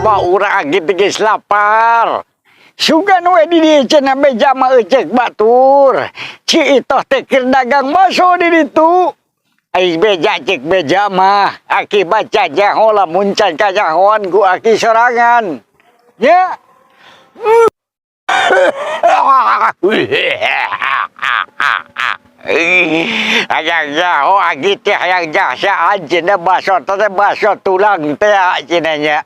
Coba urang aki teh geus lapar. Sugan we di dieu cenah beja mah euceuk batur. Ceu Itoh teh keur dagang baso di ditu. Ai beja cek beja mah aki baca nyaho lamun can kanyahoan ku aki sorangan. Ya. Hayang nyaho aki teh hayang jasaan cenah baso teh baso tulang teh cenah nya.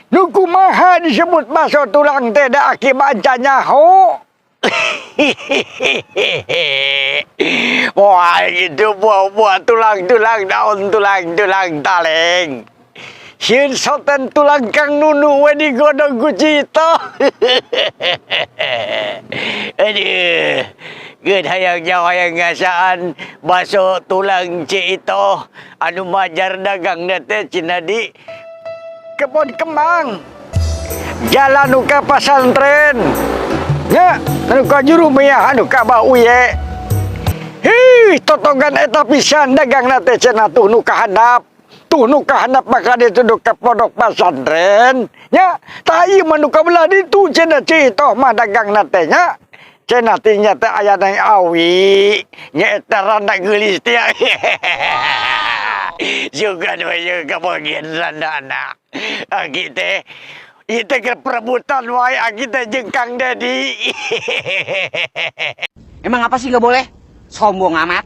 Nu kumaha disebut baso tulang teh da aki baca nyaho. Wah gitu buah-buah tulang-tulang daun tulang-tulang taleng. Sieun soten tulang Kang Nunu we digodog ku Ceu Itoh. Aduh. Geun hayang nyaho hayang ngasaan baso tulang Ceu Itoh anu majar dagangna teh cenah di Kebon Kembang. Jalan nu ka pasantren. Nya, anu ka Jurumiyah anu ka Bauye. Hih, totogan eta pisan dagangna teh cenah tuh nu kahandap. Tuh nu kahandap maka ditu nu ka pondok pasantren. Nya, tah ieu mah nu ka belah ditu cenah Ceu Itoh mah dagangna teh nya. Cenah teh nya teh aya Neng Awi, nya eta randa geulis teh. Sugan we ieu kabagian randana. Aki teh ieu teh keur perebutan wae aki teh jeung Kang Dedi. Emang apa sih nggak boleh? Sombong amat.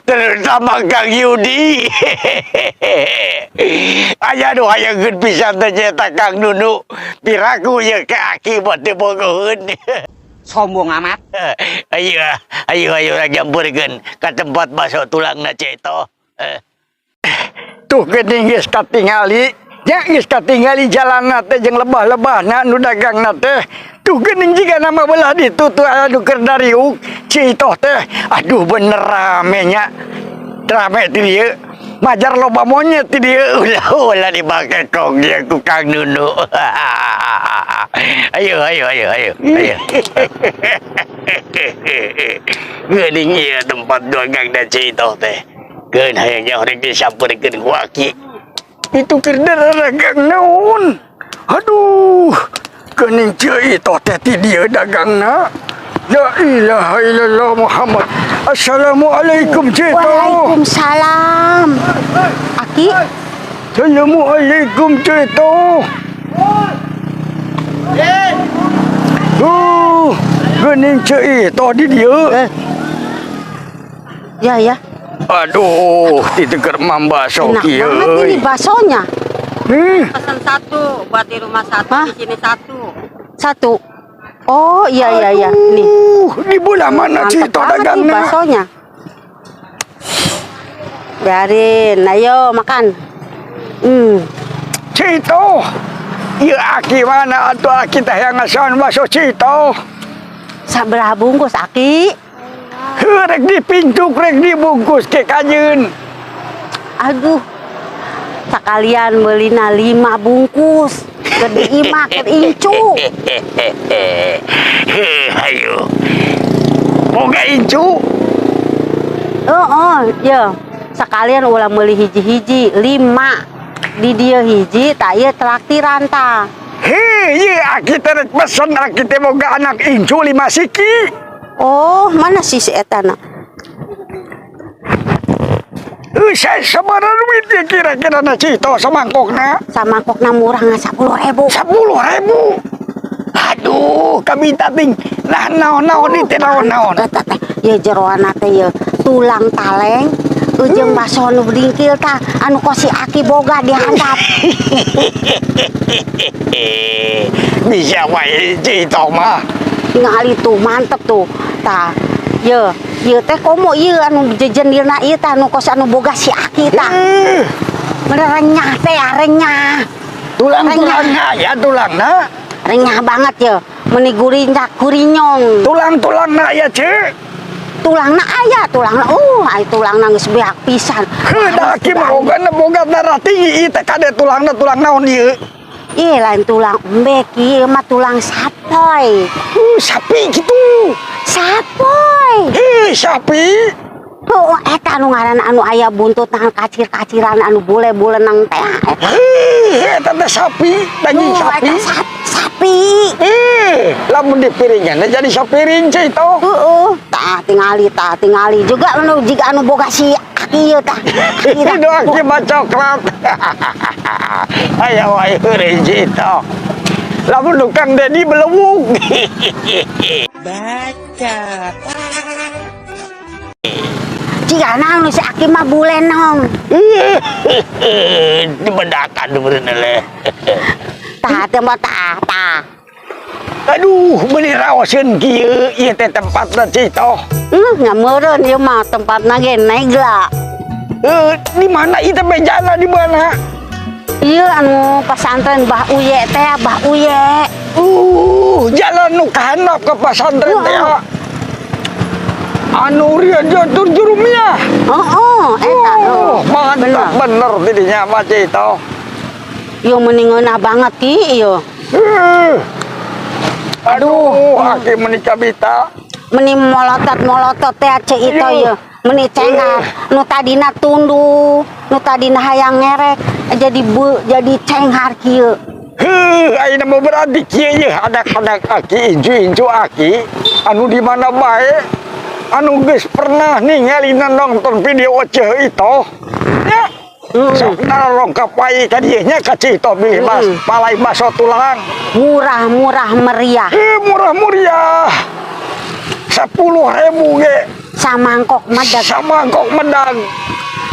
Terutama Kang Yudi. Aya nu hayangeun pisan teh nyaeta Kang Nunu. Piraku ye ka aki mah teu bogoheun. Sombong amat. Ayo, ayo, ayo urang nyamperkeun ka tempat baso tulangna Ceu Itoh. Tuh geuning geus katingali. Nya geus katingali jalanna teh jeung lebah-lebahna nu dagangna teh. Tuh geuning jiga nama belah ditu tuh aya nu keur dariuk Ceu Itoh teh. Aduh bener rame nya. Rame ti dieu. Majar loba monyet ti dieu. Ulah ulah dibakekong dia ku Kang Nunu. Ayo ayo ayo ayo ayo. Geuning ieu tempat dagang da Ceu Itoh teh. Geun hayang nyaho rek disampeurkeun ku aki. Itu keur dagang naon? Aduh, geuning Ceu Itoh teh ti dieu dagangna. La ilaha illallah Muhammad. Assalamualaikum Ceu Itoh. Waalaikumsalam. Aki, Assalamualaikum Ceu Itoh. Geuning Ceu Itoh di dieu. Ya ya. Aduh, itu keur mambaso Enak kieu banget ini euy. Baksonya. Pesan satu buat di rumah satu, Hah? Di sini satu. Satu. Oh, iya. Nih. Di belah mana Mantap Ceu Itoh banget nih dagangna? Baksonya. Biarin, ayo makan. Ceu Itoh. Ieu aki mana atuh aki teh yang ngasaan bakso Ceu Itoh? Sabaraha bungkus, Aki? Heuh, rek dipintuk rek dibungkus ke kanyeun. Aduh. Sekalian belina 5 bungkus. Keur di imah, keur incu. Heuh, ayo. Boga incu. Oh, ya. Sekalian ulah meuli hiji-hiji, 5. Di dieu hiji, tak ieu traktiran tah. Hei, ieu aki teh rek pesen aki teh boga anak incu 5 siki. Oh, mana sih si eta na? Saya sabaraha duit ya kira-kira na Ceu Itoh samangkokna? Samangkokna murah ngan 10.000. 10.000. Aduh, kami ting. Nah, naon-naon itu naon-naon. Eta teh, ye jeroana teh ye tulang taleng, ujung baso nu dingkil tah, anu kos si aki boga di handap. Bisa wae Ceu Itoh mah. Ngali tuh mantep tuh. Tah, ye, ye teh komo ye anu jejendilna ieu tah anu kos anu boga si aki tah. Bener renyah teh, ya, renyah. Tulang-tulangna ya tulangna. Renyah banget ya. Meni gurinya gurinyong. Tulang-tulangna ya, Ceu. Tulangna aya, tulangna ai tulangna geus beak pisan. Heuh, da aki mah boga boga darah tinggi ieu teh kade tulangna tulang naon ieu? Ih, lain tulang embek ieu mah tulang sapoy. Sapi gitu. Sapoy. Ih, sapi. Tuh, eta anu ngaranna anu aya buntut nahan kacir-kaciran anu bule-bule nang teh eta. Heuh, Eta teh sapi, daging Nu, sapi. Eta sapi. Lamun di piringan jadi sapiring Ceu Itoh. Heeh, tah tingali, tah tingali juga anu jiga anu boga si aki ieu tah. Aki tah. Itu aki mah coklat. Ayo ayo heureuy Ceu Itoh. Lamun tukang Dedi belewung. Baca. Jiga naon si aki mah bulenong. Dibedakan meureun leh. Tah teh mah tah tah. Aduh, meuni raoseun kieu ieu teh tempatna Ceu Itoh. Nya meureun ieu mah tempatna ge negla. Di mana ieu teh bejana di mana? Ieu anu pesantren Bah Uye teh, Bah Uye. Jalan nu kahandap ke pesantren teh. Heeh. Anu Riajatur Jurumiyah. Heeh, eta. Oh, mantap Bener. bener tidinya mah Ceu Itoh. Ieu meni ngeunah banget ki ieu. Aduh, aki meuni kabita. Meni molotot-molotot teh Ceu Itoh Iya. ieu. Meni cengar. Nu tadina tunduh, nu tadina hayang ngerek jadi jadi cenghar kieu. Heuh, ayeuna mah berarti kieu ye anak-anak aki, incu-incu aki anu di mana bae anu geus pernah ningali nonton video Ceu Itoh. Ya. Sok narorongkap wae ka dieu nya ka Ceu Itoh bilih mas palai baso tulang. Murah-murah meriah. Murah meriah. 10.000 ge. Samangkok medag. Samangkok medag.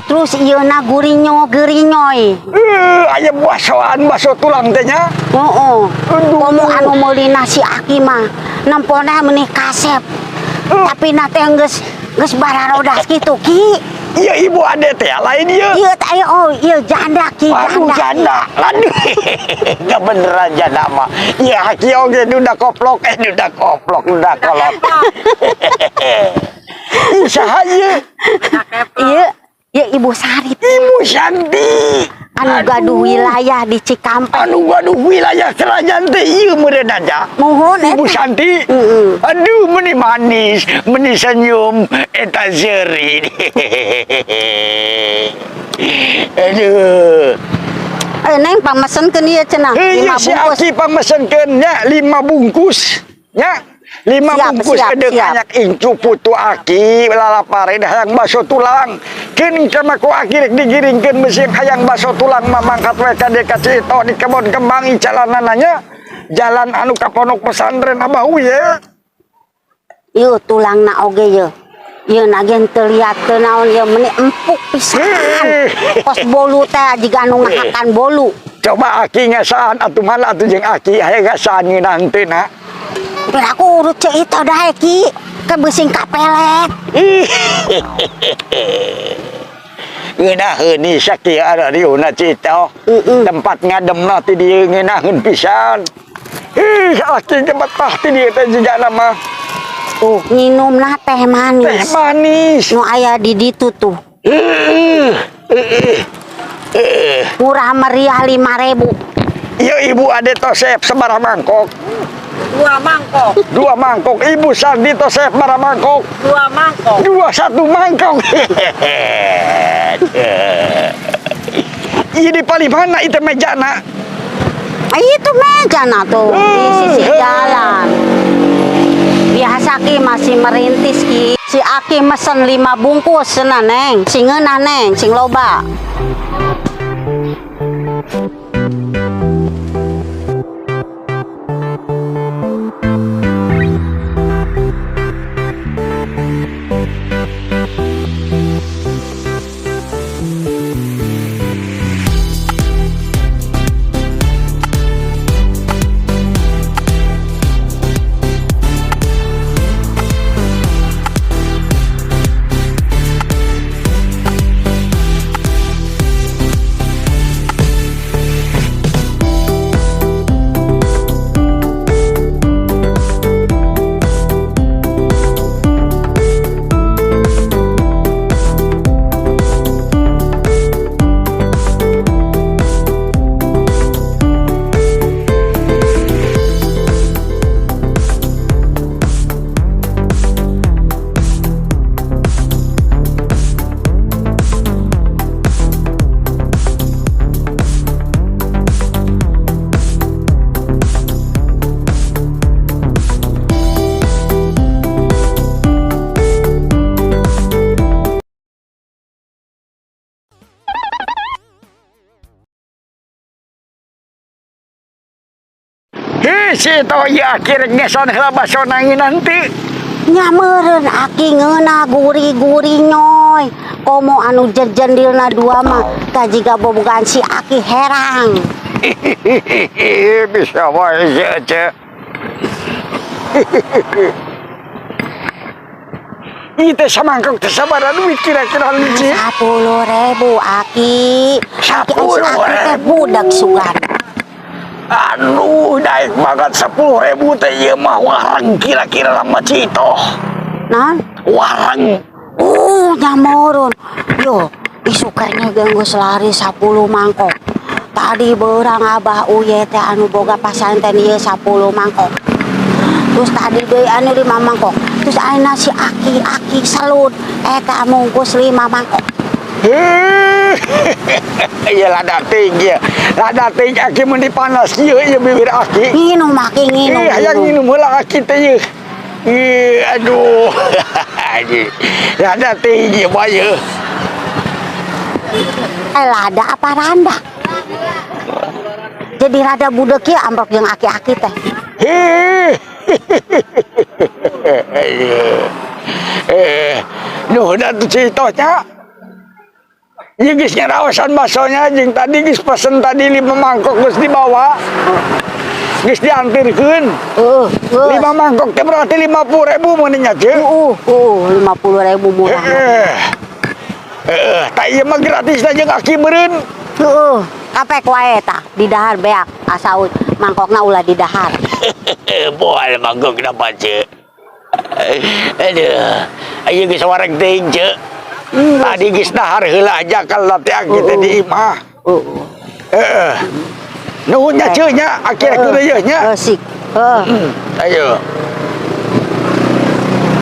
Terus ieu na gurinyo gerinyoy. Aya basoan baso tulang teh nya. Heeh. Aduh. Komo anu meuli nasi aki mah nempona meuni kasep. Tapi na teh geus geus bararodas kitu ki. Iya ibu ade teh lain ieu. Ieu teh aya, oh ieu janda ki, Aduh janda. janda. Aduh. Enggak beneran janda mah. Iya aki oge duda koplok, duda koplok, duda kolot. Ih, saha ieu? Ieu ieu Ibu Sari. Ibu Santi. Anu gaduh wilayah di Cikampek. Anu gaduh wilayah kerajaan teh ieu meureun aja. Muhun Ibu eta. Santi. Heeh. Aduh, meni manis, meni senyum, eta seuri. Aduh. Neng pamesenkeun ieu cenah, Heuh, 5 si bungkus. Aki pamesenkeun nya 5 bungkus. Nya, 5 Siap, bungkus siap, edek siap. anak incu putu aki lalapare hayang baso tulang. Keun kama ku aki rek digiringkeun mesin hayang baso tulang mah mangkat we ka dieu ka Ceu Itoh di kebon kembang jalananna nya. Jalan anu ka pondok pesantren Abah Uye. Ieu tulangna oge ieu. Ieu na ge teu liat teu naon ieu meni empuk pisan. Kos bolu teh jiga anu ngahakan bolu. Coba aki ngasaan atuh mana atuh jeung aki hayang ngasaan ngeunah henteu na. Biar aku urut Ceu Itoh dae ki. Ke beusing kapelet. Ngeunaheun ni sakieu arariuna Ceu Itoh. Tempat ngademna ti dieu ngeunaheun pisan. Ih, aki ge betah ti dieu teh jigana mah. Tuh, nginumna teh manis. Teh manis. Nu aya di ditu tuh. Heeh. Heeh. Heeh. Murah meriah 5.000. Ieu ibu ade tosep sabaraha mangkok? 2 mangkok. 2 mangkok. Ibu Sandi tosep sabaraha mangkok? 2 mangkok. 2 1 mangkok. Ieu di palih mana itu mejana? Itu mejana tuh di sisi jalan. Biasa ki masih merintis ki. Si Aki mesen 5 bungkus cenah neng. Sing ngeunah neng, sing loba. Si Ito ya akhir ngeson heula baso nanginan teu. Nya meureun Aki ngeunah gurih-gurih nyoy. Komo anu jendilna dua mah tah jiga bobogaan si Aki herang. Bisa wae si Ece. Ieu teh samangkok teh sabaraha duit kira-kira Ci? 10.000, Aki. Aki, 10.000. Aki teh budak sugan. Aduh, naik banget 10.000 teh ieu mah warang kira-kira lama Cito. Naon? Warang. Oh, nya meureun. Yo, isukanya geus lari 10 mangkok. Tadi beurang Abah Uye teh anu boga pasanten ieu 10 mangkok. Terus tadi deui anu 5 mangkok. Terus ayeuna si Aki-aki salut eta mungkus 5 mangkok. Iya lada tinggi ya. Lada tinggi aki mun dipanas kieu ieu bibir aki. Nginum Aki, nginum. Ih, hayang nginum. nginum heula aki teh ieu. Ih, aduh. Lada tinggi bae. Eh, lada apa randa? Jadi rada budek ieu amprok jeung aki-aki teh. Eh, nuhun atuh Citonya. Ieu geus ngaraosan basonya jeung tadi geus pesen tadi 5 mangkok geus dibawa. Geus diantirkeun. Heeh, geus. 5 mangkok teh berarti 50.000 mun nya, Ceu. Heeh, 50.000 murah. Heeh. Heeh, tah ieu mah gratis da jeung aki meureun. Heeh, kapek wae tah didahar beak asa mangkokna ulah didahar. Moal mangkok napa, Ceu. Aduh, ieu geus wareg teuing, Ceu. Tadi geus dahar heula aja kalau teh aki teh di imah. Heeh. Heeh. Nuhun nya, Ceu, nya, akhir-akhir ieu nya. Heeh, sik. Heeh. Ayo.